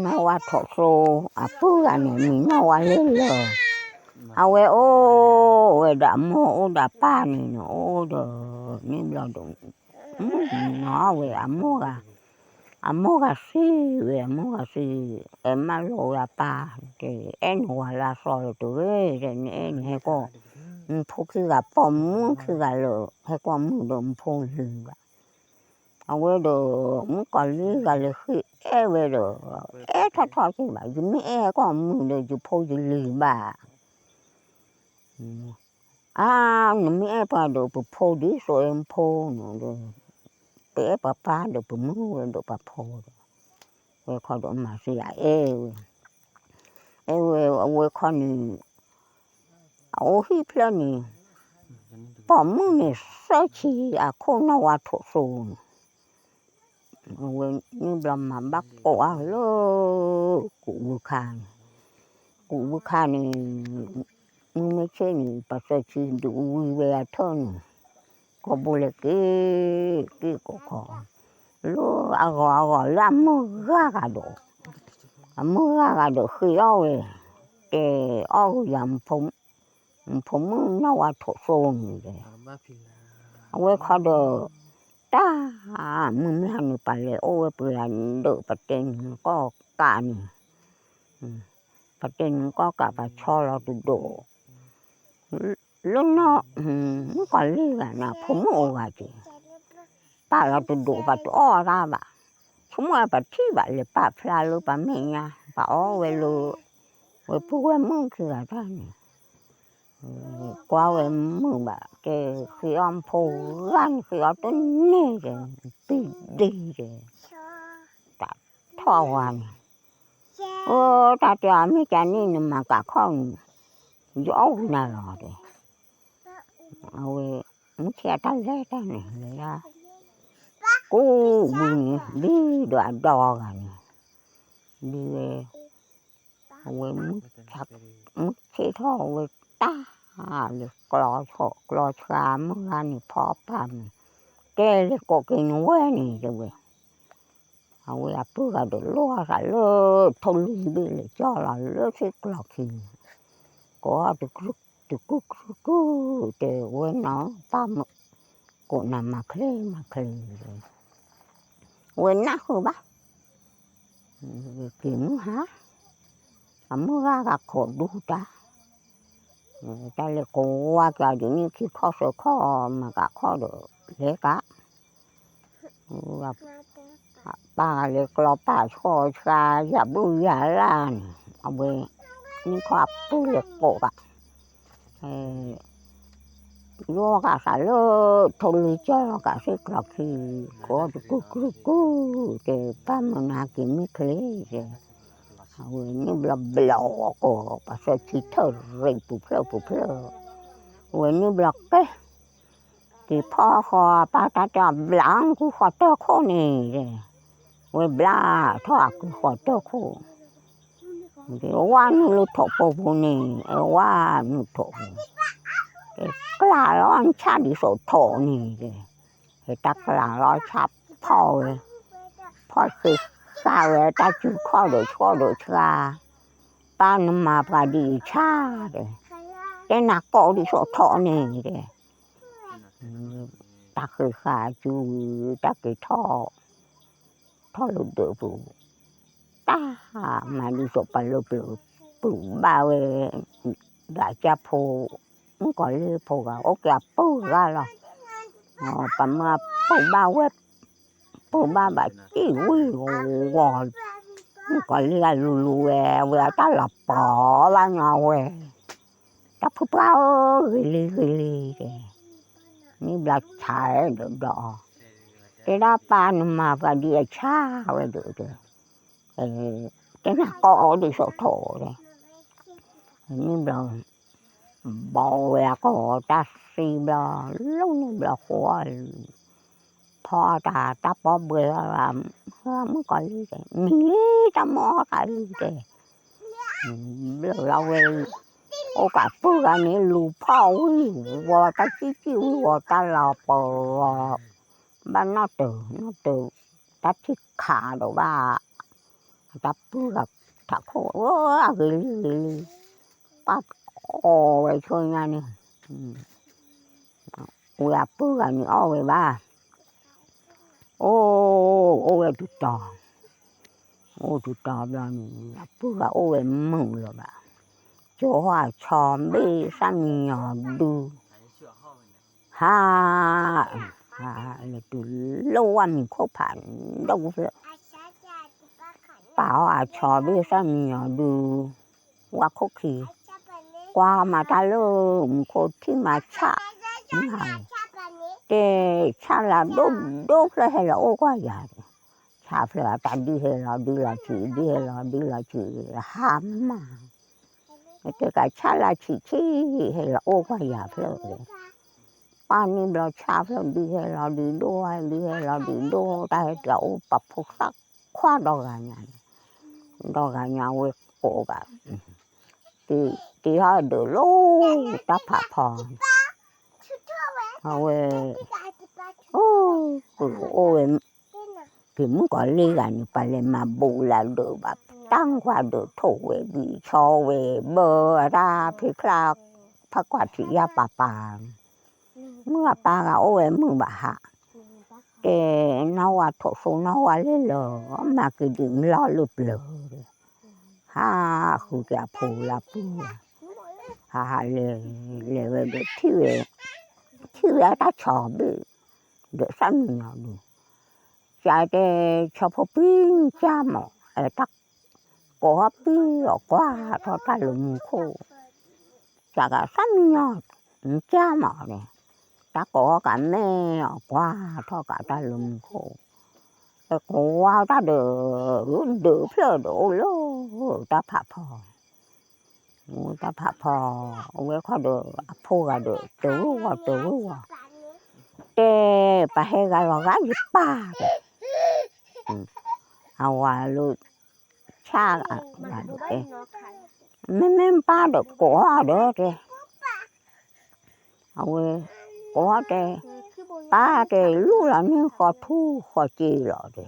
နီၢ်ဝါထိးစိ အပုၢ်ဂၤန့ၣ် မံၤနီၢ်ဝါလ့လၢာ်, အဝဲအိၣ်ဝဲဒီးအမိၢ်အိၣ်ဒီးအပၢ်န့ၣ်န့ၣ် အိၣ်ဒီး န့ၣ်ဘျီဒီး မုၣ်နီၤဝဲအမိၢ်ဂၤ, အမိၢ်ဂၤစံးဝဲ အမိၢ်ဂၤစံး, အဲၣ်မးလိာ်ဝဲအပၢ်, တဲ အဲၣ်နဝၤလၢအသီလၢတဂ့ၤ တဲနအဲၣ်န့ၣ် ဟဲကီၢ် မူဖိခံဂၤ ပိာ်မုၣ်ခံဂၤလၢ ဟဲကီၢ်မုၣ်ဒီးမူဖိလံၤဘၣ်. အဝဲဒီး မုၣ်ကီၤလံၢ်ဂၤလဲၤဃ့အဲၣ်ဝဲဒီး အဲၣ်ထီၣ်ထီၣ်က့ၤဘၣ်, ယမ့ၢ်အဲၣ်ဟဲကီၢ်မုၣ်ဒီး ယဖိယလံၤဘၣ်. အါ, နမ့ၢ်အဲၣ်ပှၤဒီးပဖိဒ်သိးအဲၣ်မူဖိန့ၣ်ဒီး ပအဲၣ်ပှၤပၢ်ဒီးပမုၣ်ဝဲဒီးပှၤဖိဒီး, ဝဲခီဒီးမၤသံယၤအဲၣ်ဝဲ, အဲၣ်ဝဲအဝဲခီန့ၣ် အအိၣ်ဟံၣ်ဖျၢၣ်န့ၣ်, ပိာ်မုၣ်န့ၣ်သၢဆံအခိၣ်နီၢ်ဝါထိးစိန့ၣ်, အဝဲန့ၣ်ဘျီမၤဘၣ်ကိးအါလၢ ကူးဝုခါန့ၣ်, ကူးဝုခါန့ၣ်, မုၢ်မ့ၢ်ဆ့ၣ်န့ၣ် ပှၤသၢဆံဒုးဝံဝဲအထၢၣ်န့ၣ်, ကိးဘိလဲၤက့ၤ, က့ၤကိးခီ, လၢအဂီၤအဂီၤလၢအမုၢ်ဂၤဂၤဒီး, အမုၢ်ဂၤဂၤဒီးဃ့အီၣ်ဝဲ, တဲအီၣ်ဂုာ်ယၤ မူဖိမုၣ်နီၢ်ဝါထိးစိန့ၣ်ဒီး, အဝဲခီဒီး, တၢ်, မုၢ်မုၢ်ဟါန့ၣ် ပှၤလဲၤအိၣ်ဝဲပှၤဒၢးပတဲနုာ်ကီၢ်ကးန့ၣ်, ပတဲနုာ်ကီၢ်ကး ပှၤဆီလီၤတဒိး, လၢနီၢ်, မုၣ်ကီၤလံၢ်ဂၤန့ၣ် ဖိမုၣ်အိၣ်ဂၤက့ၤ, ပာ်လီၤတဒိး ပှၤတအီၣ်တၢ်ဘၣ်, ဆိကမိၣ်ဝဲပှၤထံၣ်ဘၣ်လဲၤပာ်ဖျါလၢပှၤမဲာ်ညါ ပှၤအီၣ်ဝဲလၢ, ဝဲပုၢ်ဝဲၢ်မုၣ်ခံဂၤတၢ်န့ၣ် ကွၢ်ဝဲမုာ်ဘၣ် ကဲဃ့အီၣ်ဖိဂၤန့ၣ် ဃ့အီၣ်တန့ၢ်ဒီး, ပံဒံဒီး, တၢ်ထီၣ်ဝါန့ၣ်, အတၢ်တဲအီၤ မ့ၢ်ကန့ၣ်နမၤကးခီၣ်န့ၣ်, ယအီၣ်ဝံၤနၤလီၤတဲ, အဝဲ, မုၢ်ဆ့ၣ်အတၢ်လဲၤတၢ်န့ၣ် လဲၤဒၣ်, ကူးဝံၤန့ၣ် ဘံဒီးအဒီဂၤန့ၣ်, ဘံဝဲ အဝဲ, မုၢ်ဆ့ၣ်ထီၣ်ဝဲတၢ်, လဲၤကျီဆိးကျီဆှါ မုၢ်ဂၤန့ၣ်ဖီပာ်မုၢ်, ကဲလဲၤကိးက့ၤနဝဲန့ၣ်တဲဝဲ, အဝဲအပုၢ်ဂၤဒီးလိၣ်အသးလၢထိၣ်လွံၢ်ဘ့ၣ်လဲၤကၠီလီၤလၢသ့ၣ်ကျီခံန့ၣ်, ကိးတကုၢ်ကုၢ် တဲဝဲနီၤ ပၢ်မုၣ်, ကိးနၤမၤချ့မၤချ့, ဝဲနၢ်ဃုာ်ဘၣ် က့ၤမုၢ်ဟါ, အမုၢ်ဂၤဂၤခိးဒူတၢ်, တၢ်လဲၤကိးဝါကဒ်န့ၣ် ခံခီၣ်သၢခီၣ် မၤကးခီၣ်ဒီးလဲၤကး, ပၢ်ဂၤလဲၤကျီပာ်ဆိးဆှါ ယၤဘုၣ်ယၤလၢ်န့ၣ် အဝဲ, မုၢ်ခီအပုၢ်လဲၤကိးဘၣ် လိၣ်ကးသးလၢထိၣ်လွံၢ်ကၠီလီၤကးသ့ၣ်ကျီခံ, ကိးတကုၢ်ကုၢ်ကုၢ် တဲပၢ်မုၢ်နၤက့ၤမုၢ်ချ့တဲ, အဝဲန့ၣ်ဘျီဘျီကိး ပှၤသၢဆံထၢၣ်ရံးပူၤဖျၢၣ်ပူၤဖျၢၣ်, အဝဲန့ၣ်ဘျီကဲ က့ၤဖီဃီပၢ်တၢ်တဲအီၤဘျးကူဃီၤတၢၢ်ခိၣ်န့ၣ်, ဝဲဘျးထီၣ်အကူဃီၤတၢၢ်ခိၣ်, ဝါနုာ်လၢထိးပိာ်ပူၤန့ၣ် အဝဲဝါနုာ်ထိးပူၤ, ကဲကျးလီၤဆၣ်ဒ်သိးထိးန့ၣ်, ဟဲတၢ်ကျးလီၤဆၣ်ဖီၣ်ဝဲ, ဖီၣ်ဃ့ဃာ်ဝဲတၢ်စုခီၣ်ဒီးဆှီၣ်ဒီးဆှါ, ပၢ်နမၤပှၤဒ်အံၤဆၣ်တဲ, တဲနၤကိးဒ်သိးထိးန့ၣ်တဲ တၢ်ဃ့ဃာ်စုဝံၤ တၢ်က့ၤထီၣ်, ထီၣ်လၢဒၢးပူၤ, တၢ်မၤဒ်သိးပှၤလၢပျၢၤ, ပုၢ်ဘၣ်ဝဲ, ဒီးအကၢ်ဖိ, မုၣ်ကီၤလံၢ်ဖိဂၤ အိၣ်က့ၤအပုၢ်ဂၤလီၤ, ပှၤမၢအပုၢ်ဘၣ်ဝဲ, ပုၢ်ဘၣ်ဘၣ်စံၣ်ဝံၤဂီၤ, မုၣ်ကီၤလံၢ်ဂၤလူၤလူၤဝဲ ဝဲအတၢ်လီၤပီၤဘၣ်ညီဝဲ တၢ်ဖုပှၢ်ဧၢ ဂ့ၤလံဂ့ၤလံတဲ, န့ၣ်ဘျီဆါဒီးဒီးအီၤ, တဲဒၣ်ပၢ်နမၤပှၤဒ်အံၤဆၣ်ဝဲဒီးတဲ, တဲနၤကိးဒ်သိးထိးတဲ, န့ၣ်ဘျီ, ဘီဝဲအကိာ်တၢ်သံဘျီ, လီၤန့ၣ်ဘျီဃီလံ ဖီတၢ်တၢ်ပီဘှဲလီၤ, မုၣ်ကီၤလံၢ်တဲ မံၤလံတၢ်မီၢ်အီၣ်သးလံတဲ, ဘျၢလီၤဝဲ, အိၣ်ကးပုၢ်ဂၤန့ၣ်လူၤဖီၣ်ဝံၤဝီၤ တၢ်စံၣ်စံၣ်ဝံၤဝီၤ တၢ်လီၤပီၤ, ဘၣ်နီၣ်တၢၤနီၣ်တၢၤ, တၢ်ထံၣ်ခးဒီးဘၣ်, တၢ်ပုၢ်ဂၤထးခိၣ် အဂ့ၤလံဂ့ၤလံ, ပၢ်အီၣ်ဝဲဆိညါန့ၣ်, ဝဲအပုၢ်ဂၤန့ၣ်အီၣ်ဝဲဘၣ်, အိၣ်, အိၣ်ဝဲတုၤတီၤ, အိၣ်တုၤတီၤဘျီန့ၣ် အပုၢ်ဂၤအိၣ်ဝဲမုာ်လၢၤဘၣ်, ကၠိဟီၣ်ဆီဘ့ၣ်သၣ်မံညီၤဒု, ဟး, ဟး, လဲၤတုၤလၢဝၣ်မံၤခိၣ်ဖးဒိၣ်ဖျၢၣ်, ပာ်အီၣ်အဆီဘ့ၣ်သၣ်မံညီၤဒု, ဝၣ်ခိၣ်ခံ, ကွၢ်မၤတၢ်လၢမူခိၣ်ထံၣ်မၤဆၣ်, တဲဆၣ်လၤဒိၣ်ဒိၣ်ဖျၢၣ်ဟဲလီၤအိၣ်ကွၢ်ယၤ, ဆၣ်ဖျၢၣ်အတၢ်ဒုးဟဲလီၤဒုးလီၤဆံး ဒုးဟဲလီၤဒုးလီၤဆံး, ဟါမၢ်, တဲကဆၣ်လၤဆံးဆံး ဟဲလီၤအိၣ်ကွၢ်ယၤဖျၢၣ်, ပၢ်န့ၣ်ဘျီဆၣ်ဖျၢၣ်ဒုးဟဲလီၤဒုးဒိၣ် ဒုးဟဲလီၤဒုးဒိၣ် တၢ်ဟဲတုၤအိၣ်ပာ်ဖိသၣ်ခွါဒီဂၤညါန့ၣ်, ဒီဂၤညါဝဲကိးဂၤ, တ့ထီၣ်ဒုးလၢတၢ်ဖးဖီ, အဝဲ, အိၣ်ဝဲ, က့ၤမုၣ်ကီၤလံၢ်ဂၤန့ၣ် ပှၤလဲၤမၤဘူးလၢဒုးဘၣ် တၢ်ကွၢ်ဒုးထိၣ်ဝဲဘံၣ်ဆီဝဲ ဘၢအတၢ်ဖံးချၢ်, ဖးကွၢ်ထံးယၢ်ပၤပၤ, မုၢ်အပၢ်ဂၤအိၣ်ဝဲမုာ်ဘၣ်ဟး, တဲနီၢ်ဝါထိးစိနီၢ်ဝါလဲၤလၢာ် မၤက့ၤဒုးလီၢ်လၢပျၢၤ, ဟးဃုက့ၤအဖိလၢပုၢ်, ဟးဟးလဲၤ, လဲၤဝဲဒီးထံၣ်ဝဲ, ထံၣ်ဝဲအတၢ်ဆီဘ့ၣ်, ဒီးသၣ်မံညီၤဒုး, ကတဲဆီဖိပံကၢ်မး အဲတၢ်ကိးဟီၣ်ပံအီၤကွၢ်ထီၣ်တၢ်လၢမူခိၣ်, ကကသၣ်မံညီၤ, ကၢ်မးန့ၣ်, တၢ်ကိးဟီၣ်ကးမဲာ်အီၤကွၢ်ထီၣ်ကးတၢ်လၢမူခိၣ်, အဲကွၢ်တၢ်ဒီး, ဒုးဖျၢၣ်ဒီးအိၣ်လၢတၢ်ဖးဖီ တၢ်ဖးဖီ, အဝဲခီဒီး အဖိဂၤဒီး တဝံၣ်ဝီၤတဝံၣ်ဝီၤ, တဲပှၤဟဲဂၤလီၤဂာ်ယပၢ်တဲ, အဝၤလၢ, ဆၣ်ဂၤဒီးတဲ, မ့မ့ၢ်ပၢ်ဒီးကိးအီၤဒီးတဲ အဝဲ, ကိးအီၤတဲ, ပၢ်တဲလူလီၤန့ၢ်ဃီထူဃီစ့လီၤတဲ,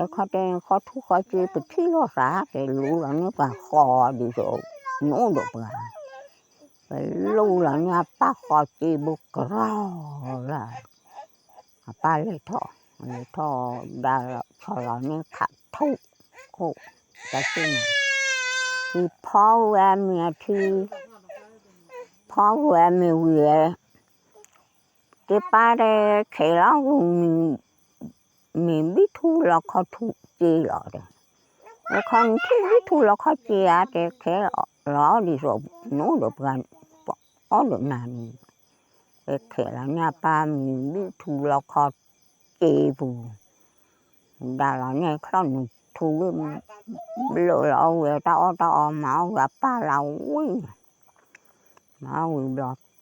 အခီတဲဃီထူဃီစ့ပထံၣ်လိာ်သးတဲ လူလီၤန့ၢ်ပှၤဃီဒ်သိး, နအိၣ်ဒီးပှၤ, ပလူလီၤန့ၢ်အပၢ်ဃီစ့ဘိကရီလၢ်, အပၢ်လဲၤထီၣ်, လဲၤထီၣ်, ဒါဆီလီၤန့ၢ်ခးထူၣ်, ခိၣ်, တၢ်ဆ့ၣ်နီၤ, ဖီဝဲအမ့ၤအထံ, ဖီဝဲအမ့ၤဝံၤဝဲ တဲပၢ်တဲ, ခဲလီၤဂုာ်မ့ၤ, မ့ၤဘံၣ်ထူလီခီထူစ့လီၤတဲ, အခီနထံၣ်ဘံၣ်ထူလီခီစ့ဧါတဲ ခဲလီၤဒ်သိး, နအိၣ်ဒီးပှၤ, အီၣ်ဒီးနၤန့ၣ်, တဲခဲလီၤန့ၢ်အပၢ်မ့ၤဘံၣ်ထူလီခီစ့ပူၤ, ဒါလီၤန့ၢ်ချီၣ်နူာ်ထူဝံၣ်, ဘျုးလီၤအီၣ်ဝံၤတၢ်အီၣ်တၢ်အီမၤအီၣ်ဝံၤအပၢ်လၢဝံၣ်န့ၣ် မၤဝံၤဘျီ,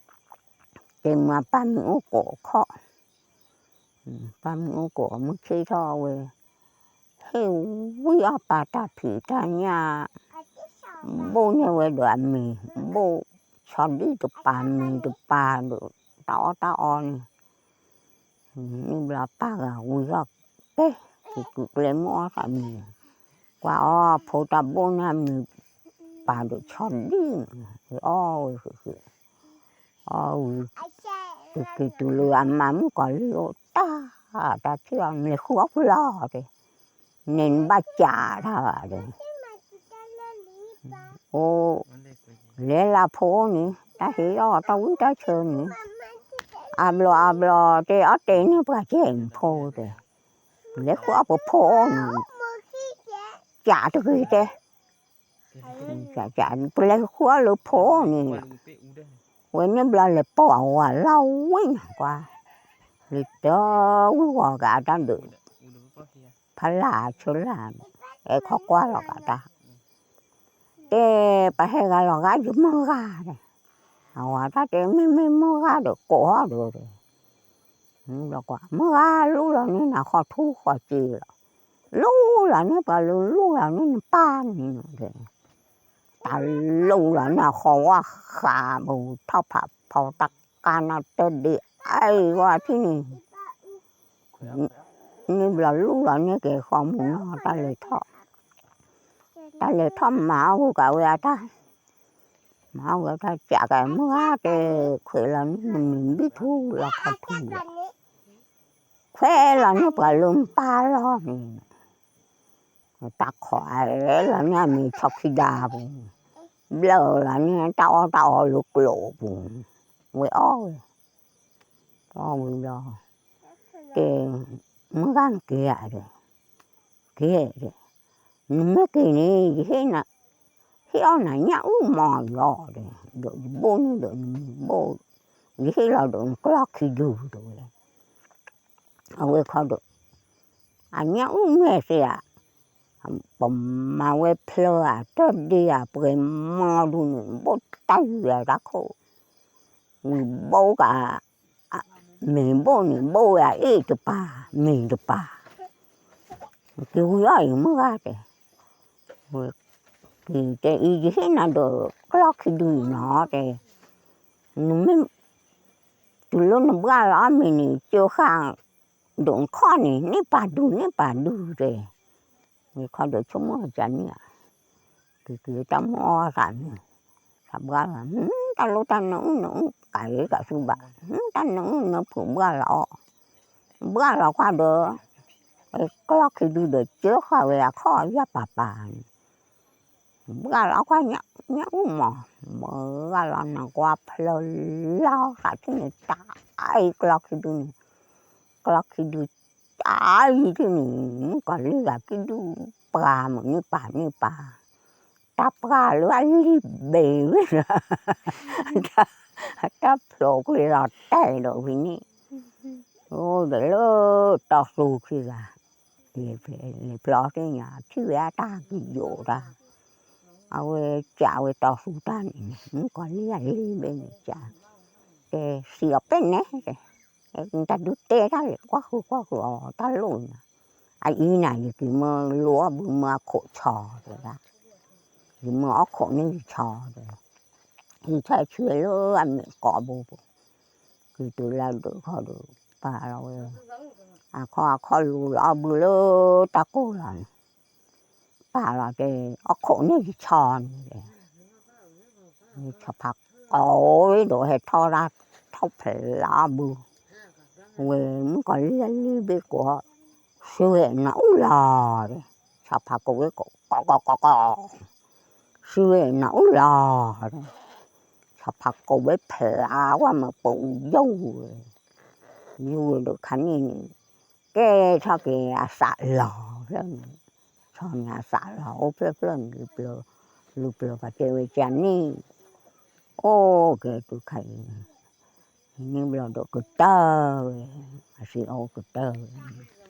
တဲမ့ၢ်ပၢ်မ့ၢ်အိၣ်ကိးခီၣ်, ပၢ်မ့ၢ်အိၣ်ကိးမုၢ်ဆ့ၣ်ထီၣ်ဝဲ, ဟ့ၣ်ဝံၣ်အီၣ်ပၢ်တၢ်ဖံးတၢ်ညၣ်, ဘိၣ်န့ၢ်ဝဲဒီးအမ့ၤ, ဘိၣ်ဆီဒံၣ်တပၤမ့ၤတပၤဒီး, တၢ်အီၣ်တၢ်အီန့ၣ် န့ၣ်ဘျီပၢ်ဂၤဝံၤထီၣ်, ပဲ, က့ၤကုာ်ကျဲမုၢ်အီၣ်သးမံၤ, ကွၢ်အီၣ်ဖိတၢ်ဘိၣ်န့ၢ်အမံၤ, ပာ်ဒီးဆီဒံၣ်န့ၣ်, အီၣ်ဝဲဃုာ်ဃုာ်, အီၣ်ဝံၤ, က့ၤက့ၤတုၤလၢအမါမုၣ်ကီၤလံၢ်အိၣ်တၢ်, တၢ်ထံၣ်အီၤ နလဲၤဃုအီၣ်ဖုလီၤတဲ, န့ၣ်နဘၣ်ကးတၢ်ဘၣ်ဒီး အိၣ်, လဲၤလၢဖိန့ၣ် တၢ်ဟ့ၣ်အီၣ်တၢ်ဝံၣ်တၢ်ဆၢန့ၣ်, အါဘျီအါဘျီ တဲအီၣ်တဲန့ၢ်ပှၤကဲနဖိတဲ, လဲၤဃုအီၣ်ပဖိန့ၣ်, ကးတဂ့ၤတဲ, ပလဲၤဃုအီၣ်လၢဖိန့ၣ်, ဝဲန့ၣ်ဘျီလဲၤပိာ်အဝၤလီၤဝံၣ်နၤကွၢ်, လဲၤတဝံၣ်ဝီၤကးတၢ်ဒုး, ဖးလၢ်ဆၢလၢ်န့ၣ်, အဲခီကွၢ်လီၤကးတၢ် တဲပှၤဟဲဂၤလီၤဂာ်ယမုၢ်ဂၤန့ၣ်, အဝၤတၢ်တဲမ့မ့ၢ်မုၢ်ဂၤဒီးကိးအီၤဒီး, မုၢ်ဂၤလူလီၤန့ၢ်နၤဃီထူဃီစ့လီၤ, လူလီၤန့ၢ်ပှၤလူ လူလီၤန့ၢ်နပၢ်န့ၣ်, တၢ်လူလီၤန့ၢ်အဃီဝဲဃးဘူးထီၣ်ဖးဖီတၢ်ကါနီၢ်တဒ့အံၤဝဲထံၣ်န့ၣ် န့ၣ်ဘျီလူလီၤန့ၢ်က့ၤဃီမုၢ်နီၢ်တၢ်လဲၤထီၣ်, တၢ်လဲၤထီၣ်မၤအီၣ်ဂုာ်ကးဝဲအတၢ်, မၤအီၣ်ဝဲတၢ်ကးကးမုၢ်ဂၤတဲ, ခွဲးလီၤန့ၣ် နမံၤဘံၣ်ထူလီၤခီထူလီၤ, ခွဲးလီၤန့ၣ်ပှၤလၢနပၢ်လီၤန့ၣ်, တၢ်ခိးအလီၤန့ၣ်အမ့ၤဆီခံဒါပူၤ, ဘျၢလီၤန့ၣ်တၢ်အီၣ်တၢ်အီလၢကျိာ်ပူၤ, ဝဲအီၣ်ဝဲ အီၣ်ဝံၤလီၤ, တဲ, မုၢ်ဂၤနက့ၤဧါတဲ, က့ၤတဲ, နမ့ၢ်က့ၤန့ၣ် ယဟ့ၣ်အီၣ်နၤညၣ်အုၣ်မီၤလီၤတဲ, ဒီးယဘိၣ်န့ၣ်ဒီးနမံၤဘိၣ်, ယဟ့ၣ်လီၤဒီးနကျီၢ်ခံဒုတဲဝဲ, အဝဲခီဒီး အညၣ်အုၣ်မ့ၢ်စ့ဧါ, ပမၤဝဲဖျၢၣ်ဧါ တၢ်ဒ့ဧါ ပှဲၤမီဒုန့ၣ် ဘိၣ်တၢ်ယံၤဧါတၢ်ခိၣ်, ဝံၤဘိၣ်ကး, မ့ၤဘိၣ်န့ၣ် ဘိၣ်ဝဲအအ့ၣ်တပၤ, မ့ၤတပၤ, က့ၤဝံၤအီၣ်အံၤမုၢ်ဂၤတဲ, က့ၤတဲအံၤ ယဟ့ၣ်နၤဒီးကျီၢ်ခံဒုအံၤနီၤတဲ, နမ့ၢ် တုၤလၢနဘှၣ်လီၤအီၣ်မ့ၤန့ၣ် ကၢဃာ် ဒိးနခီၣ်န့ၣ် န့ၢ်ပာ်ဒူ န့ၢ်ပာ်ဒူတဲ, ဝံၤခီဒီးဆိကမိၣ်ကန့ၣ်ဧါ, က့ၤက့ၤတၢ်မုၢ်အီၣ်သးန့ၣ်, သးဘှၣ်လီၤ, တၢ်လိၣ်တၢ်နၢအုၣ်နၢအုၣ်ကးဂ့ၤကးဆူဘၣ်, တၢ်နၢအုၣ်နၢဖုးဘှၣ်လီၤအီၣ်, ဘှၣ်လီၤကွၢ်ဒီး ကျီၢ်ခံဒုဒီးကၢဃာ်ဝဲအခီၣ်ယၢ်ပၤပၤန့ၣ်, ဘှၣ်လီၤကွၢ်ညၣ်အုၣ်မီၤ, ဘှၣ်လီၤနကွၢ်ဖျၢၣ်လီၤသးထံၣ်န့ၣ် တၢ်အံၤကျီၢ်ခံဒုန့ၣ်, ကျီၢ်ခံဒု တၢ်အံၤထံၣ်န့ၣ် မုၣ်ကီၤလံၢ်ဂၤခံဒု ပှၤမုၢ်န့ၢ်ပာ်န့ၢ်ပာ်, တၢ်ပှၢ်လၢအလံၣ်ဘ့ဝဲလီၤ, တၢ်ဖျိးကွံာ်လီၤတဲာ်ဒီးဝံၤန့ၣ်, အိၣ်ဒီးလၢတီသူခံဂၤ လဲၤဖျီသ့ၣ်ညါ ထံၣ်ဝဲအတၢ်ကယိးတၢ်, အဝဲကးဝဲတီသူတၢ်န့ၣ်န့ၣ် မုၣ်ကီၤလံၢ်အလံၣ်ဘ့န့ၣ်ကး, တဲစံးအီၤပဲနဲၣ်, တၢ်ဒုးတဲတၢ်လဲၣ် ကွၢ်ဃုာ်ကွၢ်ဃုာ်အီၤ တၢ်လိၣ်န့ၣ်, အအံၤန့ၣ် ယက့ၤမၢလိအီၣ်ဘုမၢအခိးဆီတဲဒၣ်, ယမၢအီၣ်ခိးန့ၢ်ယဆီတဲ, ယဆဲးဆှဲလၢအမဲာ်ကိးဘိပူၤ, က့ၤတုၤလၢဒၢးခီဒီး ပာ်လီၤဝဲ, အခီၣ်အခီၣ်လူၤလီၤအီၣ်ဘုလၢတၢ်ကိၢ်လီၤန့ၣ်, ပာ်လီၤတဲ အီၣ်ခိးန့ၢ်ယဆီန့ၣ်, ဆီဖးကိးဝဲဒီးဟဲထီၣ်တၢ်ထီၣ်ဖျးအီၣ်ဘု, ဝဲမုၣ်ကီၤလံၢ်အလံၣ်ဘ့ကိး, စံးဝဲနၤအုၣ်လီၤ, ဆီဖးကိးဝဲကိး ကိးကိးကိးကိး, စံးဝဲနၤအုၣ်လီၤ, ဆီဖးကိးဝဲဖျးဝဲမ့ၢ်ပူၤယိာ်ဝဲ, ယိာ်ဝဲဒီးခါန့ၣ်န့ၣ်, ကဲထီၣ်က့ၤအသးလီၤဖျၢၣ်န့ၣ်, ဆီန့ၣ်အသးလီၤအိၣ်ဖျၢၣ်ဖျၢၣ်န့ၣ်, လူၤပျၢၤပှၤတဲဝဲကန့ၣ်, အိၣ်ကဲတုၤခါအံၤ, န့ၣ်ဘျီဒီးကတၢၢ်ဝဲ, အစံးအီၤကတၢၢ်ဝဲ